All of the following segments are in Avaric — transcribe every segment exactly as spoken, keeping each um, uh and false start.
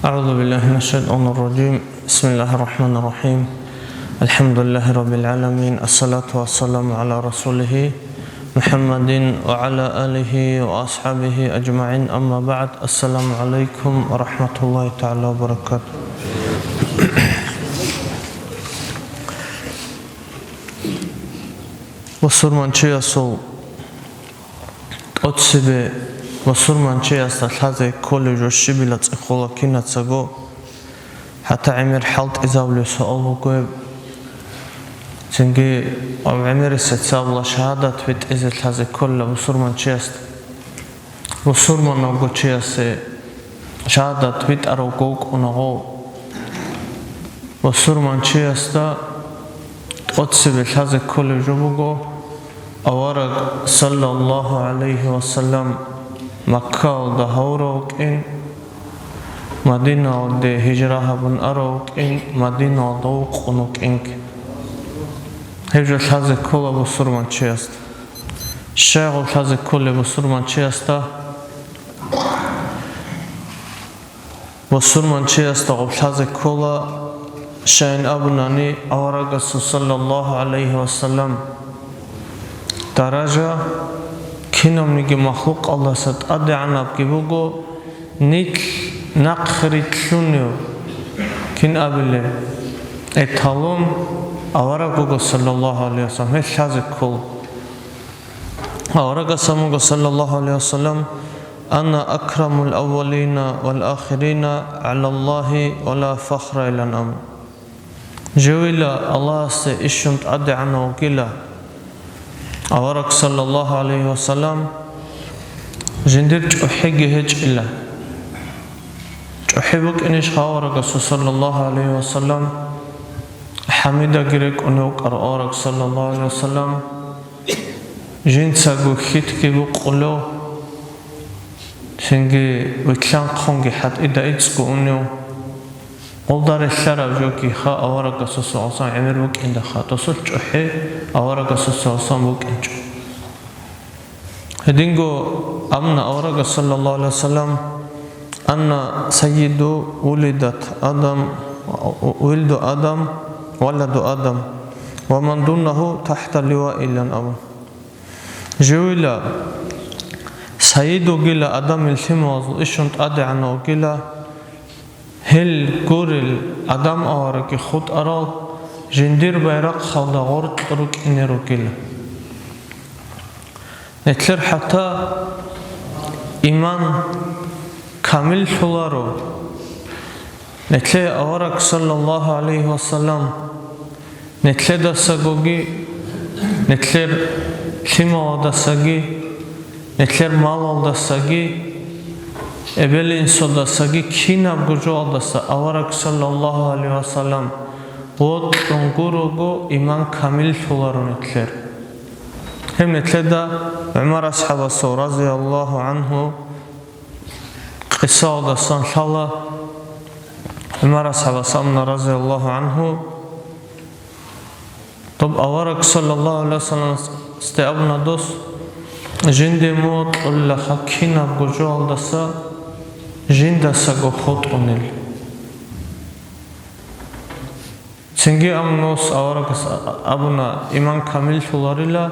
أعوذ بالله من الشيطان الرجيم. بسم الله الرحمن الرحيم. الحمد لله رب العالمين. الصلاة والسلام على رسوله محمد وعلى آله وأصحابه أجمعين. أما بعد. السلام عليكم ورحمة الله تعالى وبركاته. Бусурманчиясул тӀоцебе бусурманчиясда лъазе кколеб жо щибила цӀехола кинацаго, хӀатта гӀемер хӀалтӀизабулеб суал буго гьеб. Цинги гьав гӀемерисеца абула шагьадат битӀизе лъазе кколила бусурманчиясда. Бусурманавго чиясе шагьадат битӀаравго вукӀуна гъов. Бусурманчиясда тӀоцебе лъазе кколеб жо буго, авараг, саллаллагьу гӀалайгьи вассалам, Маккаялда гьавурав вукӀин, Мадинаялде гьижра гьабун арав вукӀин, Мадинаялда вукъун вукӀинги. Гьеб жо лъазе ккола бусурманчиясда. Щай гъоб лъазе кколеб бусурманчиясда? Бусурманчиясда гъоб лъазе ккола, щайин абунани, аварагасул, саллаллагьу гӀалайгьи вассалам, даража кинабниги махлукъалдаса тӀадегӀанабги буго, нилъ нахъе рилълъунев, кин абилеб, эталон авараг вуго, саллаллагьу гӀалайгьи вассалам, гьелъ лъазе ккола. Аварагас абун буго, саллаллагьу гӀалайгьи вассалам: «Ана акрамул аввалина вал ахирина гӀалаллагьи ва ла фахра», — илан абун. Живила Аллагьасе ишшун тӀадегӀанав вугила авараг, саллаллагьу гӀалайгьи вассалам, жиндир чӀухӀиги гьечӀила. ЧӀухӀи букӀинищ аварагасул, саллаллагьу гӀалайгьи вассалам, хӀамидаги рекӀунев вукӀарав авараг, саллаллагьу гӀалайгьи вассалам, жинцаго хьитги букъулев, цинги вилълъанхъунги хӀатӀида ицӀго унев, гъолда релълъараб жоги ха аварагасул, саллаллагьу гӀалайгьи вассалам, гӀемер букӀинда ха, досул чӀухӀи аварагасул, саллаллагьу гӀалайгьи вассалам, букӀинчӀо. Гьединго абуна аварагас, саллаллагьу гӀалайгьи вассалам: «Ана сайиду вулидат Адам, вилду Адам, валаду Адам, ва ман дунагьу тахта ливаи», — илан абун. Живила сайид вугила, Адамил лъималазул ишшун тӀадегӀанав вугила, гьел гурел Адам аварагги хутӀарал жиндир байрахъалда гъоркь рукӀине ругила. Нилъер хӀатта иман камиллъуларо. Нилъее авараг, саллаллагьу гӀалайгьи вассалам, нилъедасагоги, нилъер лъималадасаги, нилъер малалдасаги, эбел-инсудасаги, кинабго жоялдаса авараг, саллаллагьу гӀалайгьи вассалам, вокьун гурого, иман камиллъуларо нилъер. Гьеб нилъеда ГӀумар асхӀабасул, разияллагьу гӀангьу, къисаялдасан лъала. ГӀумар асхӀабас абуна, разияллагьу гӀангьу, доб авараг, саллаллагьу гӀалайгьи вассаламасде абуна дос: «Жинде мун вокьулилаха кинабго жоялдаса жиндасаго хутӀунел». Цинги абуна дос, аварагас абуна: «Иман камиллъуларила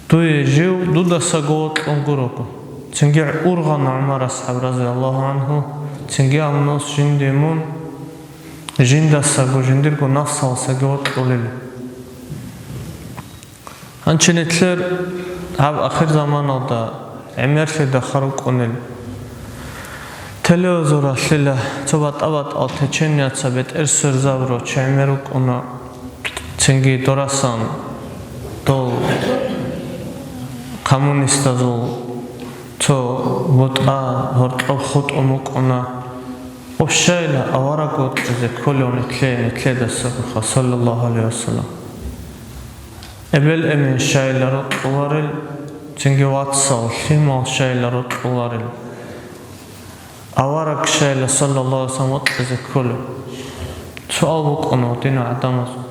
дуе жив дудасаго вокьун гурого». Цинги ургъана ГӀумар асхӀаб, разияллагьу гӀангьу, цинги абуна дос: «Жинде мун жиндасаго, жиндирго нафсаласаги вокьулел». Гьанже нилъер гьаб ахирзаманалда гӀемерлъи дахъал рукӀунел. Телевизоралъила цо батӀа-батӀал течениеца бетӀер сверзабурав чи гӀемер вукӀуна, цинги дорасан дол коммунистазул цо бутӀа гьоркьоб хутӀун вукӀуна. Гъоб щайила авараг вокьизе кколев нилъее, нилъедасаго, саллаллагьу гӀалайгьи вассалам. Эбел-эмен щайила рокьуларел, цинги вацал, лъимал щайила рокьуларел, авараг щайила, саллаллагьу гӀалайгьи вассалам, вокьизе кколев? Суал букӀуна гьединал гӀадамазул.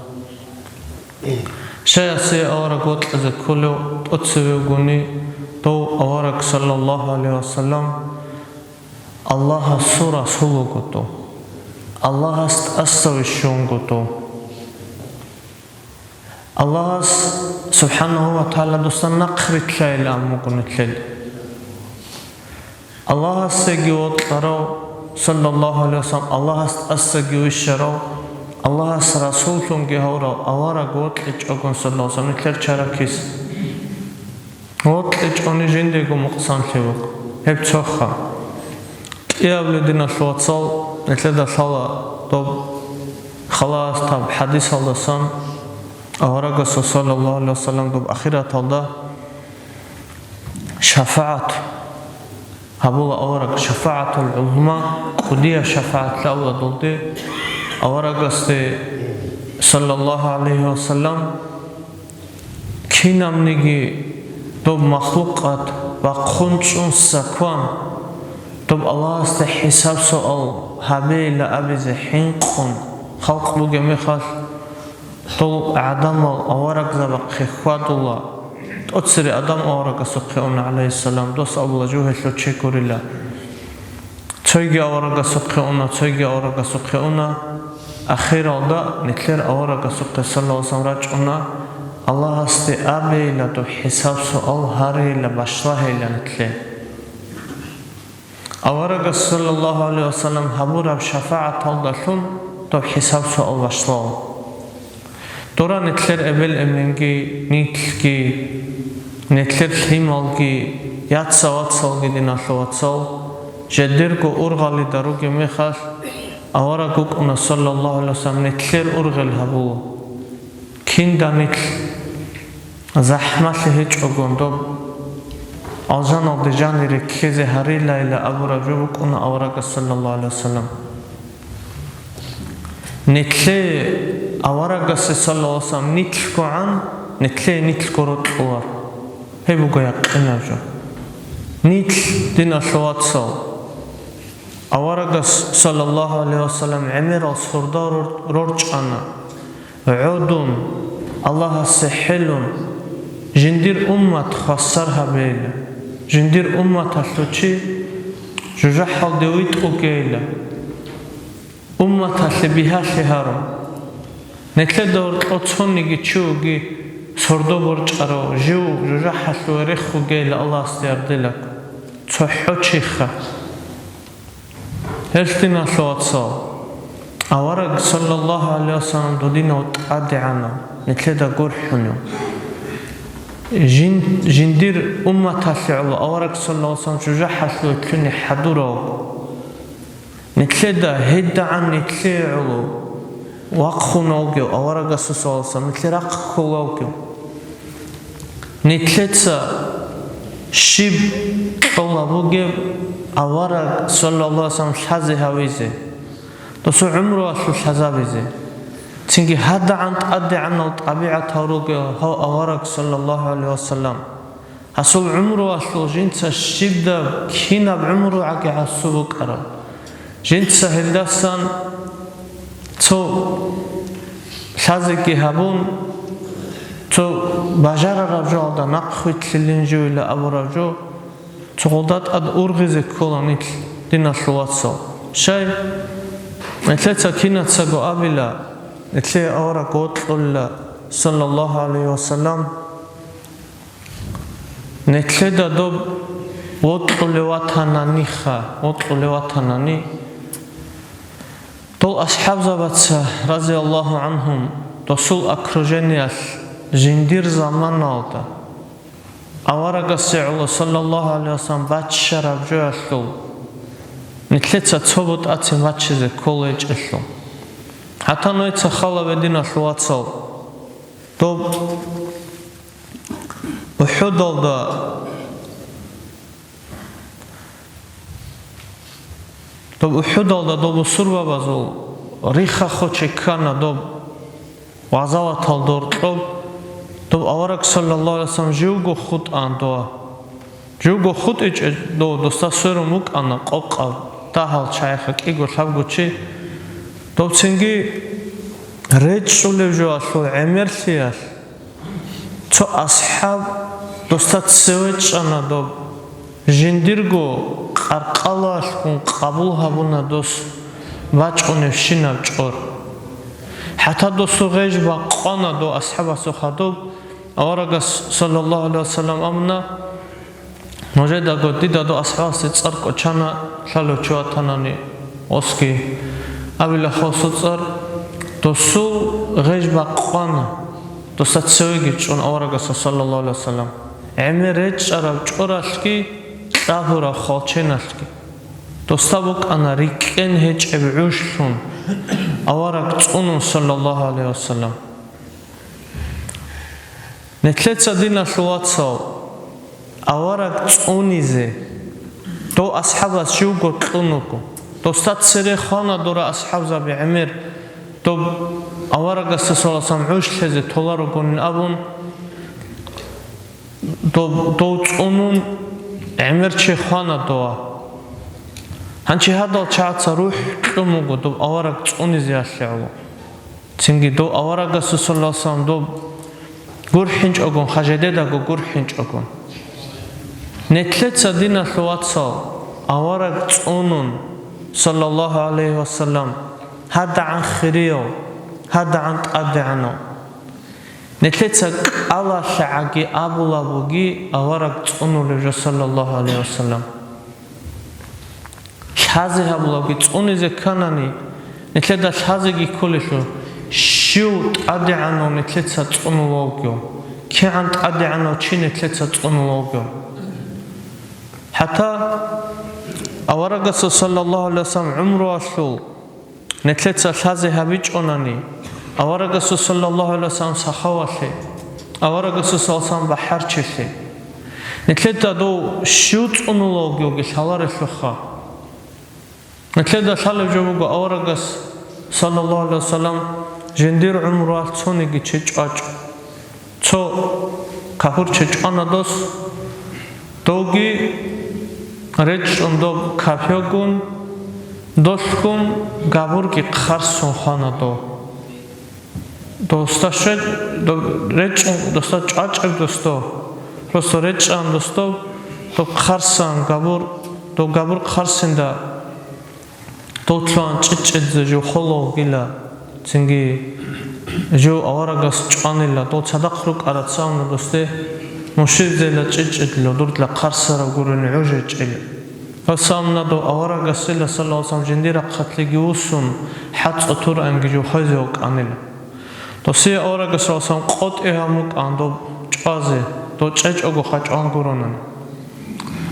Щай гьасие авараг вокьизе кколев? ТӀоцеве вугони, дов авараг, саллаллагьу гӀалайгьи вассалам, Аллагьасул Расул вуго дов. Аллагьас тӀаса вищун вуго дов. Аллагьас, субхӀанагьу ва тагӀала, досда нахърилълъайилан вуго нилъел. Аллагьасеги вокьарав, саллаллагьу гӀалайгьи вассалам, Аллагьас тӀасаги вищарав, Аллагьас расуллъунги гьавурав авараг вокьичӀогун, саллаллагьу гӀалайгьи вассалам, нилъер чаракис. ВокьичӀони жиндего мукъсанлъи вукъ. Гьеб цоха. КӀиабли, диналъул вацал, нилъеда лъала доб халаасдаб хӀадисалдасан, аварагасул, саллаллагьу гӀалайгьи вассалам, доб ахираталда шафагӀат гьабула авараг, шафагӀатул гӀузма, кӀудияб шафагӀат лъала долде аварагасде, саллаллагьу гӀалайгьи вассалам, кинабниги доб махлукъат бахъун чӀун саккван, доб Аллагьасде хӀисаб-суал гьабейилан абизе хӀинкъун халкъ бугеб мехалъ, дол гӀадамал аварагзабахъе хьвадула, тӀоцере Адам аварагасухъе уна, гӀалайгьиссалам, дос абула, жо гьелъул чи гурила. Цойги аварагасухъе уна, цойги аварагасухъе уна. Ахиралда нилъер аварагасухъе, саллаллагьу гӀалайгьи вассалам, рачӀуна, Аллагьасде абейилан доб хӀисаб-суал гьарейилан, башлагьейилан нилъее. Аварагас, саллаллагьу гӀалайгьи вассалам, гьабураб шафагӀаталдалъун доб хӀисаб-суал башлагьула. Дора нилъер эбел-эменги, нилъги, нилъер лъималги, яца-вацалги, диналъул вацал, жидерго ургъалида ругеб мехалъ, авараг вукӀуна, саллаллагьу гӀалайгьи вассалам, нилъер ургъел гьабула. Кинда нилъ захӀмалъи гьечӀогун доб алжаналде жанире ккезе гьарилайилан абураб жо букӀуна аварагас, саллаллагьу гӀалайгьи вассалам. Нилъее аварагасе, саллаллагьу гӀалайгьи вассалам, нилъгогӀан, нилъее нилъго рокьулар. Гьеб буго якъинаб жо. Нилъ, диналъул вацал, аварагас, саллаллагьу гӀалайгьи вассалам, гӀемерал сордо рор-, рорчӀана. ГӀодун, Аллагьасе хӀелун, жиндир уммат хвасар гьабейилан, жиндир умматалъул чи жужахӀалде витӀугейилан, умматалъе бигьалъи гьарун. Нилъеда гьоркьов цониги чи вугев сордо борчӀарав, жив жужахӀалъуве рехугейилан Аллагьасде гьардилан, цохӀо чиха. Гьелъ, диналъул вацал, авараг, саллаллагьу гӀалайгьи вассалам, додинав ТӀадегӀанав, нилъеда гурхӀунев. Жин-, жиндир умматалъе гӀоло авараг, саллаллагьу гӀалайгьи вассалам, жужахӀалъуве лъугьине хӀадурав. Нилъеда гьедигӀан нилъее гӀоло вахъун вугев аварагасул, саллаллагьу гӀалайгьи вассалам, нилъер рахъ ккола вугев. Нилъеца щиб кьола бугеб авараг, саллаллагьу гӀалайгьи вассалам, лъазе гьавизе, досул гӀумруялъул лъазабизе. Цинги гьадигӀан тӀадегӀанал тӀабигӀатал ругел гьав авараг, саллаллагьу гӀалайгьи вассалам. Гьасул гӀумруялъул жинца щибаб кинаб гӀумругӀаги гӀасу букӀараб. Жинца гьелдасан цо лъазеги гьабун, цо бажарараб жоялда нахъвилълъилин живила абураб жо, цо гъолда тӀад ургъизе ккола нилъ, диналъул вацал. Щай, нилъеца кинацаго абила, нилъее авараг вокьулила, саллаллагьу гӀалайгьи вассалам. Нилъеда доб вокьулев ватананиха, вокьулев ватанани, дол асхӀабзабаца, разияллагьу гӀангьум, досул окружениялъ жиндир заманалда аварагасе гӀоло, саллаллагьу гӀалайгьи вассалам, баччараб жоялъул нилъеца цо бутӀацин баччизе ккола гьечӀелъул. ГьатӀа нужеца хал гьабе, диналъул вацал, доб УхӀудалда, доб УхӀудалда доб бусурбабазул рихха-хоче ккана доб гъазаватал доркьоб, доб авараг, саллаллагьу гӀалайгьи вассалам, живго хутӀана дова. Живго хутӀичӀеб дов досда сверун вукӀана къокъаб дагьал чагӀиха кӀиго-лъабго чи. Дов цинги речӀчӀулеб жоялъул гӀемерлъиялъ цо асхӀаб досда цеве чӀана доб, жиндирго къаркъалалъгун къабул гьабуна дос бачӀунебщинаб чӀор. ХӀатта досул гъеж бакъвана дов асхӀабасухъа доб, аварагас, саллаллагьу гӀалайгьи вассалам, амна, нужедаго дида дов асхӀабасде цӀар кӀочана, лъалев чи ватанани осги. Абила хосу цӀар, досул гъеж бакъвана, доса цевеги чӀун аварагасда, саллаллагьу гӀалайгьи вассалам, гӀемер речӀчӀараб чӀоралъги кьабураб хвалченалъги. Досда букӀана рикӀкӀен гьечӀеб гӀужлъун, авараг цӀунун, саллаллагьу гӀалайгьи вассалам. Нилъеца, диналъул вацал, авараг цӀунизе дов асхӀабас живго кьун вуго. Досда цере хвана дора асхӀабзаби гӀемер, доб аварагасда, саллаллагьу гӀалайгьи вассалам, гӀужлъезе толарогонин абун, доб, дов цӀунун гӀемер чи хвана дова. Гьанчи гьадал чагӀаца рухӀ кьун буго доб авараг цӀунизеялъе гӀоло. Цинги дов аварагасда, саллаллагьу гӀалайгьи вассалам, доб гурхӀинчӀогон, ха жедедаго гурхӀинчӀогон. Нилъеца, диналъул вацал, авараг цӀунун, саллаллагьу гӀалайгьи вассалам, гьадагӀан хирияв, гьадагӀан тӀадегӀанав. Нилъеца кӀалалъагӀаги абулабуги авараг цӀунулев жо, саллаллагьу гӀалайгьи вассалам. Лъазе гьабулабги цӀунизе кканани, нилъеда лъазеги кколелъул, щив тӀадегӀанав нилъеца цӀунулев вугев, кигӀан тӀадегӀанав чи нилъеца цӀунулев вугев. ХӀатта аварагасул, саллаллагьу гӀалайгьи вассалам, гӀумруялъул нилъеца лъазе гьабичӀонани, аварагасул, саллаллагьу гӀалайгьи вассалам, сахавалъе, аварагасул, саллаллагьу гӀалайгьи вассалам, бахӀарчилъи, нилъеда дов щив цӀунулев вугевги лъаларелъулха. Нилъеда лъалеб жо буго, аварагас, саллаллагьу гӀалайгьи вассалам, жиндир гӀумруялъ цониги чи чӀвачӀо. Цо капурчи чӀвана дос, довги речӀчӀун доб капёгун, долъгун габурги хъарсун хвана дов. Досда щвед-, доб-, речӀчӀун, досда чӀвачӀеб досдо, просто речӀчӀан досдо, доб хъарсан габур, доб габур хъарсинда, дов лъугьан чӀечӀезе жо холев вугила, цинги жо аварагас чӀванила, дов цадахъ рукӀараб цавна досде муширзела чӀечӀедила, дурдла хъарсарав гурин гӀужечӀила. Ва цавна дов аварагасила, саллаллагьу гӀалайгьи вассалам, жиндир рахъалъеги вуссун, хӀацӀцӀо тураанги жо хвезе вукӀанила. Досие аварагас, саллаллагьу гӀалайгьи вассалам, къотӀи гьамукӀан дов чӀвазе, дов чӀечӀого хъачӀван гуронани.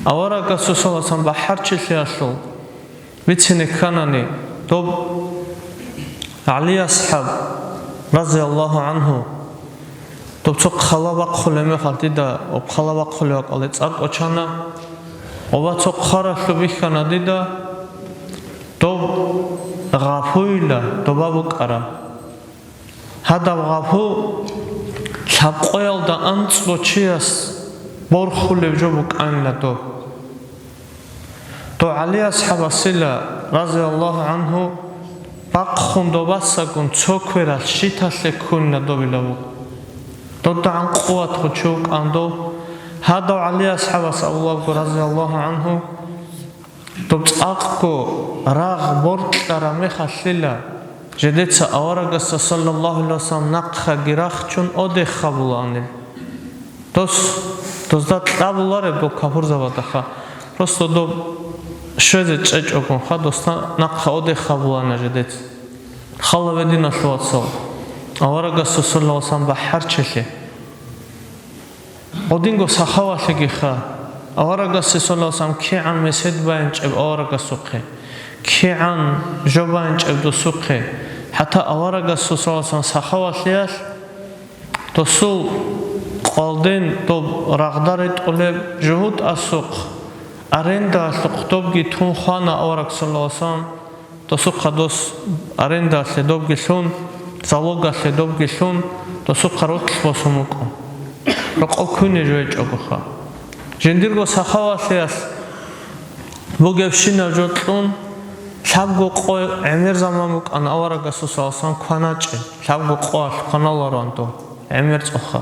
Аварагасул, саллаллагьу гӀалайгьи вассалам, бахӀарчилъиялъул бицине кканани, доб ГӀали асхӀаб, разияллагьу гӀангьу, доб цо хъала бахъулеб мехалъ дида, об хъала бахъулеб бакӀалде цӀар кӀочана, оба цо хъаралъуб бихьана дида, доб гъапуйила доба букӀараб. Гьадаб гъапу лъабкъоялда анцӀго чияс борхулеб жо букӀанила доб. Дов ГӀали асхӀабасила, разияллагьу гӀангьу, бахъун добасагун цо квералъ щиталъе ккунила добила вуго. ДодагӀан къуватго чи вукӀан дов, гьадав ГӀали асхӀабас абулабго, разияллагьу гӀангьу, доб цӀакъго рагъ боркьараб мехалъила, жедеца аварагасда, саллаллагьу гӀалайгьи вассалам, нахъаги рахчун одех гьабулаанил. Дос, дозда кьабулареб доб капурзабадаха, просто доб щвезе чӀечӀогонха, досда нахъа одех гьабулаана жедец. Хал гьабе, диналъул вацал, аварагасул, саллаллагьу гӀалайгьи вассалам, бахӀарчилъи. Гъодинго сахавалъегиха, аварагасде, саллаллагьу гӀалайгьи вассалам, кигӀан месед байинчӀеб аварагасухъе, кигӀан жо байинчӀеб досухъе, хӀатта аварагасул, саллаллагьу гӀалайгьи вассалам, сахавалъиялъ досул къвалден доб рагъда ретӀулеб жугьутӀасухъ, арендаялъухъ добги тун хвана авараг, саллаллагьу гӀалайгьи вассалам. Досухъа дос арендалъе добги лъун, залогалъе добги лъун, досухъа рокьи босун вукӀун. Рокъов куйне жо гьечӀогоха. Жиндирго сахавалъиялъ бугебщинаб жо кьун, лъабго къо гӀемер заман букӀана аварагасул, саллаллагьу гӀалайгьи вассалам, кваначӀеб, лъабго къоялъ кваналароан дов гӀемер цӀоха.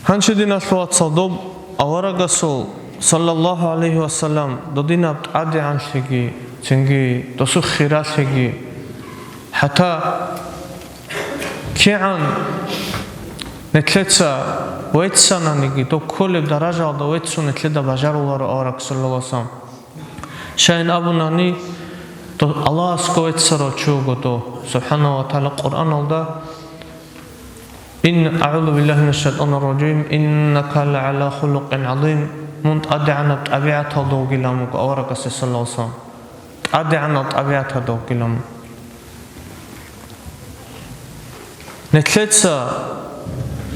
Гьанже, диналъул вацал, доб аварагасул Саллаллагьу гӀалайгьи ва саллам, додинаб тӀадегӀанлъиги, цинги досул хиралъиги, хӀатта кигӀан нилъеца веццананиги, доб кколеб даражаялда веццун нилъеда бажаруларо авараг саллаллагьу гӀалайгьи ва саллам. Щайин абунани, дов Аллагьасго веццарав чи вуго дов, субхӀанагьу ва тагӀала Къуръаналда, Ин, агӀузу биллагьи минаш шайтӀанир ражим, иннака лагӀала хулукъин гӀазим, мун тӀадегӀанаб тӀабигӀаталда вугилан вуго аварагасе саллаллагьу гӀалайгьи ва саллам. ТӀадегӀанаб тӀабигӀаталда вугилан. Нилъеца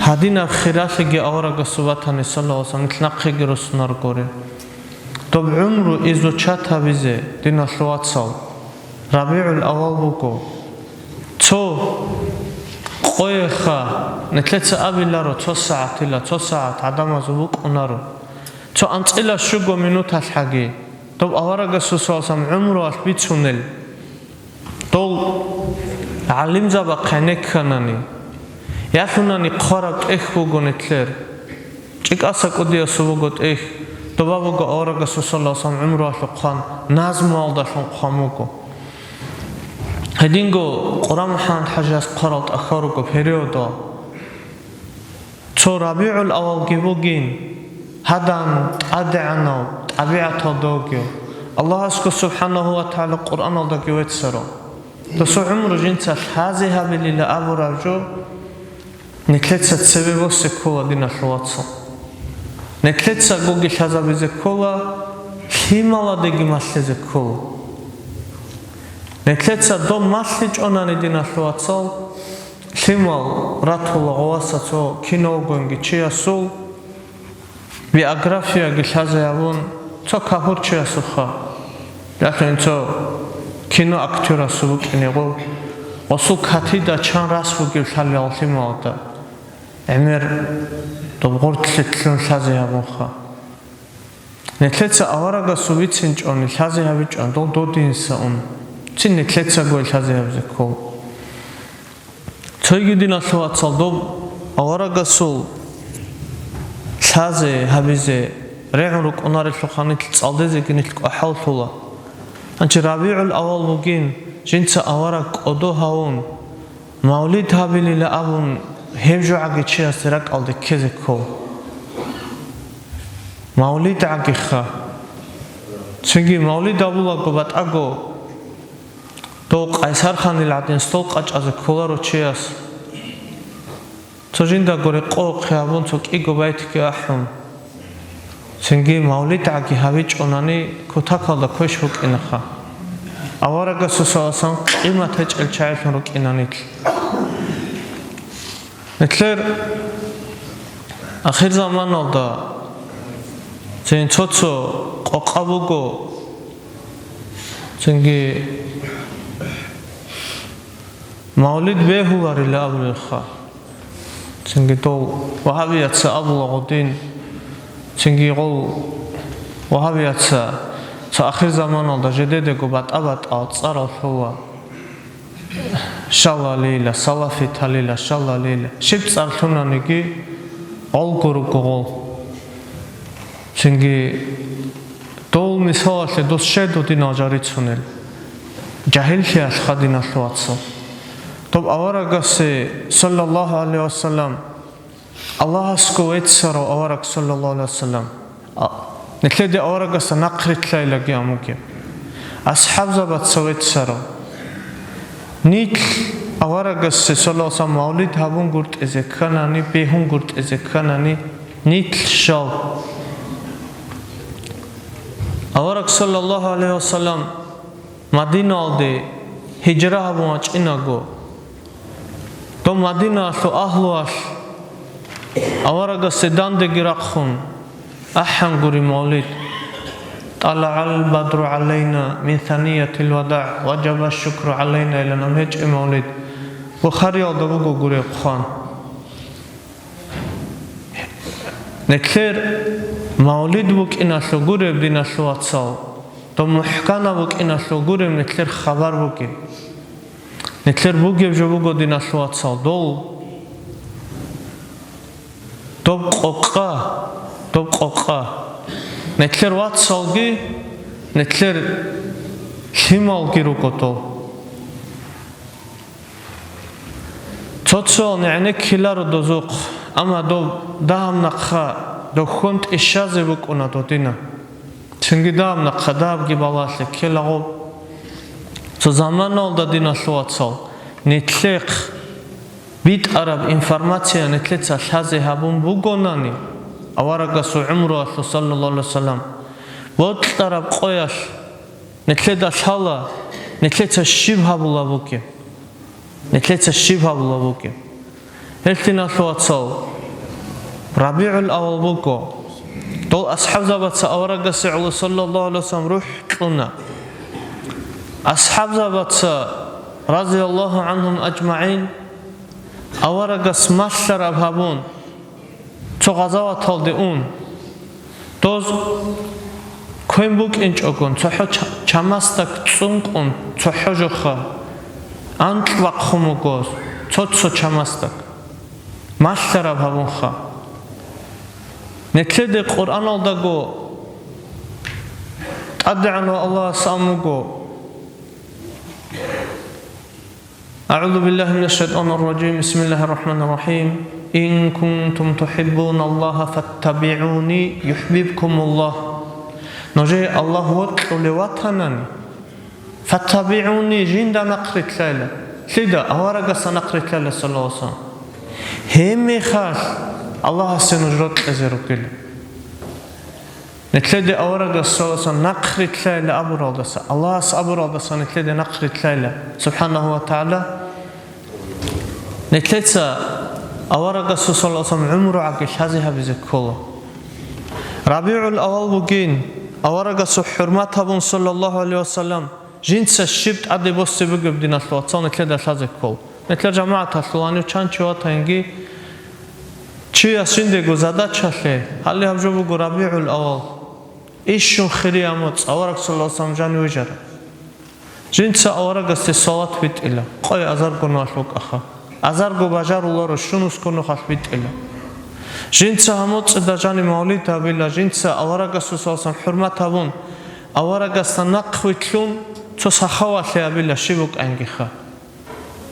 гьадинаб хиралъиги аварагасул батани саллаллагьу гӀалайгьи ва саллам, нилъ нахъеги руссунаргури. Доб гӀумру изучат гьабизе, диналъул вацал, РабигӀул авал буго. Цо къоеха, нилъеца абиларо, цо сагӀатила, цо сагӀат гӀадамазул букӀунаро. Цо анцӀила щуго минуталъхӀаги, доб аварагасул саллаллагьу гӀалайгьи ва саллам гӀумруялъ бицунел. Дол гӀалимзабахъ гӀенекканани, ялъунани хъвараб тӀехь буго нилъер. ЧӀикӀаса кӀудиясул буго тӀехь, доба буго аварагасул саллаллагьу гӀалайгьи ва саллам гӀумруялъухъан назмуялдалъун хъван буго. Гьединго Къурамухьаммад-хӀажияс хъварал тӀахьал руго периодал. Цо РабигӀул авалги бугин, гьадан тӀадегӀанав тӀабигӀаталда вугев, Аллагьасго субхӀанагьу ва тагӀала Къуръаналдаги веццарав. Досул гӀумру жинца лъазе гьабилила абураб жо, нилъеца цебе босе ккола, диналъул вацал. Нилъецагоги лъазабизе ккола, лъималадеги малъизе ккола. Нилъеца доб малъичӀонани, диналъул вацал, лъимал ратула гъоваса цо кино вугониги чиясул, биографияги лъазе гьабун, цо кагьурчиясухъа, ялъун цо киноактёрасул букӀине гъов, гъосул катида чан рас бугеб лъалел лъималда, гӀемер доб гъортлъи лъун лъазе гьабунха. Нилъеца аварагасул бицинчӀони лъазе гьабичӀо, дол додинса ун, цин нилъецаго лъазе гьабизе ккол. Цойги, диналъул вацал, доб аварагасул лъазе гьабизе регӀун рукӀунарелъухъан нилъ цӀалдезеги нилъ кӀвахӀаллъула. Гьанчи РабигӀул авал бугин, жинца авараг кӀодо гьавун, мавлид гьабилила абун, гьеб жогӀаги чиясде ракӀалде ккезе ккол. Мавлид гӀагиха. Цинги мавлид абулаго батӀаго, дов Къайсарханил гӀадин стол къачӀазе кколаро чияс. Цо жиндаго рекъо-хъе гьабун, цо кӀиго байтги ахӀун. Цинги мавлид гӀаги гьабичӀонани, кутакалда квеш букӀинаха. Аварагасул саласан къимат гьечӀел чагӀилъун рукӀина нилъ. Нилъер ахирзаманалда цин цо-цо къокъа буго, цинги мавлид бегьуларила абулелха. Цинги дол вагьабияца абула гъодин, цинги гъол вагьабияца цо ахирзаманалда жедедего батӀа-батӀал цӀарал лъола. Шалалила, салафиталила, шалалила. Щиб цӀар лъунаниги, гъолго руго гъол. Цинги дол мисалалъе дос щедо динал жарицунел. Жагьиллъиялъха, диналъул вацал. Доб аварагасе, саллаллагьу гӀалайгьи вассалам, Аллагьасго веццарав авараг, саллаллагьу гӀалайгьи вассалам, а, нилъеде аварагасда нахърилълъайилаги амуге. АсхӀабзабаца веццарав. Нилъ аварагасде, саллаллагьу гӀалайгьи вассалам, мавлид гьабун гуртӀизе кканани, бегьун гуртӀизе кканани, нилъ щал. Авараг, саллаллагьу гӀалайгьи вассалам, Мадинаялде гьижра гьабун вачӀинаго, дов Мадинаялъул агьлуялъ аварагасде дандеги рахъун, ахӀан гури мавлид. «ТӀалагӀал бадру гӀалайна мин саниятил вадагӀ, ваджаба шукру гӀалайна», — илан гьечӀеб мавлид. Бухариялда буго гури хъван. Нилъер мавлид букӀиналъул гуреб, диналъул вацал, доб мухӀканаб букӀиналъул гуреб нилъер хабар бугеб. Нилъер бугеб жо буго, диналъул вацал, дол, доб къокъа, доб къокъа. Нилъер вацалги, нилъер лъималги руго дол. Цо-цоял нигӀнеккиларо дозухъ, амма доб дагьаб нахъа дохьон тӀищазе букӀуна додина. Цинги дагьаб нахъа дагьабги балагье ккелаго. Цо заманалда, диналъул вацал, нилъехъ битӀараб информация нилъеца лъазе гьабун бугонани, аварагасул гӀумруялъул, саллаллагьу гӀалайгьи вассалам, бокьараб къоялъ нилъеда лъала, нилъеца щиб гьабулеб бугеб? Нилъеца щиб гьабулеб бугеб? Гьелъ, диналъул вацал, РабигӀул авал буго. Дол асхӀабзабаца аварагасе гӀоло, саллаллагьу гӀалайгьи вассалам, рухӀ кьуна. АсхӀабзабаца, разияллагьу гӀангьум ажмагӀин, аварагас малъараб гьабун, цо гъазаваталде ун, доз квен букӀинчӀогон, цохӀо ча-, чамасдак цӀункӀун, цохӀо жоха анкь бахъун буго, цо-цо чамасдак малъараб гьабунха. Нилъеде Къуръаналдаго ТӀадегӀанав Аллагьас абун буго: أعوذ بالله من الشيطان الرجيم. بسم الله الرحمن الرحيم. إن كنتم تحبون الله فاتبعوني يحببكم الله. Нужее Аллагь вокьулев ватанани, فاتبعوني, жинда нахърилълъайла. Лъида? Аварагасда нахърилълъайла, саллаллагьу гӀалайгьи вассалам. Гьебмехалъ Аллагьасе нуж рокьизе ругила. Нилъеде аварагас, саллаллагьу гӀалайгьи вассалам, нахърилълъайилан абуралдаса, Аллагьас абуралдаса нилъеде нахърилълъайилан, субхӀанагьу ва тагӀала, нилъеца аварагасул, саллаллагьу гӀалайгьи вассалам, гӀумруги лъазе гьабизе ккола. РабигӀул авал бугин, аварагасул хӀурмат гьабун, саллаллагьу гӀалайгьи вассалам, жинца щиб тӀаде босе бугеб, диналъул вацал, нилъеда лъазе ккола. Нилъер жамагӀаталъул гьанив чан чи ватанги, чияс жиндего задачалъе, гьале гьаб жо буго РабигӀул авал. Ишщун хирияб моцӀ, авараг, саллаллагьу гӀалайгьи вассалам, жанив вижараб. Жинца аварагасде салават битӀила, къоялъ азарго нухалъ вукӀаха. Азарго бажаруларо, щунусго нухалъ битӀила. Жинца гьаб моцӀида жанив мавлид гьабила, жинца аварагасул, саллаллагьу гӀалайгьи вассалам, хӀурмат гьабун, аварагасда нахъвилълъун, цо сахавалъи гьабила, щиб букӀангиха.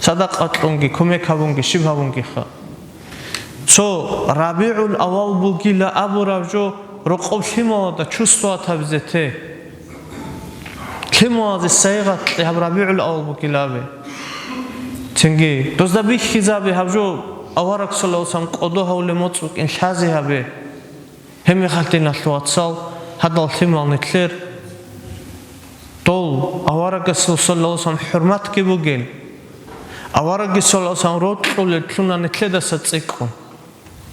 Садакъа кьунги, кумек гьабунги, щиб гьабунгиха. Цо РабигӀул авал бугила абураб жо рокъоб лъималазда чувствовать гьабизе те. Лъималазе сайгъат кье гьаб РабигӀул авал бугила абе. Цинги дозда бихьизабе гьаб жо, авараг, саллаллагьу гӀалайгьи вассалам, кӀодо гьавулеб моцӀ букӀин лъазе гьабе. Гьебмехалъ, диналъул вацал, гьадал лъимал нилъер дол аварагасул, саллаллагьу гӀалайгьи вассалам, хӀурматги бугел, аварагги, саллаллагьу гӀалайгьи вассалам, рокьулел лъуна нилъедаса цӀикӀкӀун.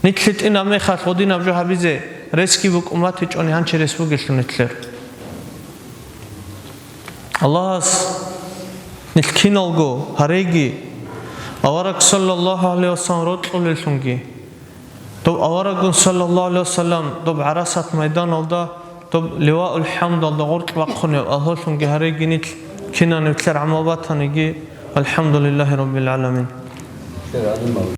Нилъ гьитӀинаб мехалъ гъодинаб жо гьабизе ресги букӀун батичӀони, гьанже рес бугелъул нилъер. Аллагьас нилъ киналго гьареги, авараг, саллаллагьу гӀалайгьи вассалам, рокьулеллъунги. Доб авараггун, саллаллагьу гӀалайгьи вассалам, доб ГӀарасат майданалда доб Ливаул ХӀамдалда гъоркь бахъунеб агьлулъунги гьареги нилъ, кинаб нилъер гӀамал батаниги, валхӀамдулиллагьи раббил гӀаламин.